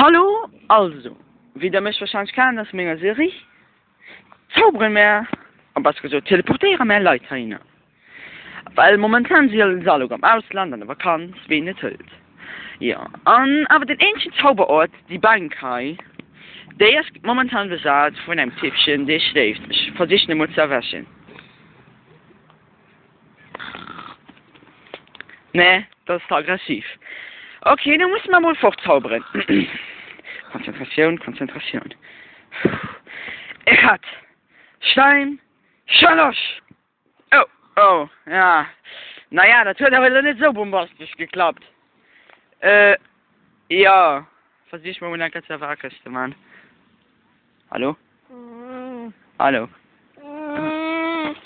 Hallo, also wéi der mech wahrscheinlech kennt aus menger Serie zauberen mär, a besser gesot teleportéiere mär Leit heihinner, well momentan si se alleguer am Ausland an der Vakanz, ween net hëlt. Jo, an awer den eenzegen Zauberort, déi Bänk hei, déi ass momentan besat vun engem Typchen, dee schléift. Ech versichen e mol ze erwächen. Nee, dat ass ze aggressiv. Ok, da musse mer mol fortzauberen. Konzentratioun, Konzentratioun. Echad, Stein, Schalosch! Oh, oh, ja. Naja, dat huet awer elo net esou bombastesch geklappt. Äh, jo, versich mol eng Kéier ze wakereg ze man. Hallo? Hallo?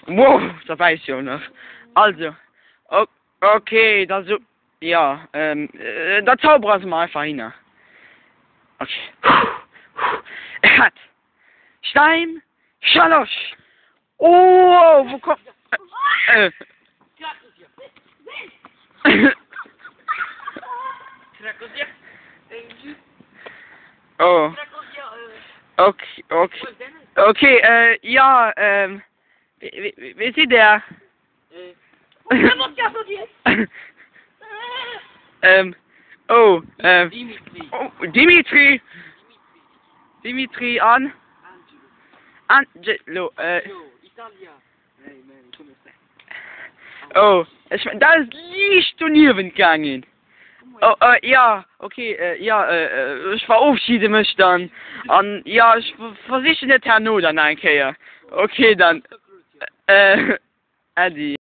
Wow, da bäisst jo nach. Also, okay, da so, jo, da zaubere se mer einfach hinner. Okay. Echad, Stein, Schalosch! Oh, wou komm. Oh. Okay, okay. Okay, äh, ja, ähm. Wéi sidd Der? Ähm, oh, ähm. Oh, Dimitri! Dimitri an? Angelo, äh. Oh, ech, dat ass liicht doniewent gaangen. Oh, äh, ja, okay, äh, ja, äh, ech verofschiede mech dann. An, ja, ech versichen et herno dann nach eng Kéier. Okay, dann. Äh, Äddi.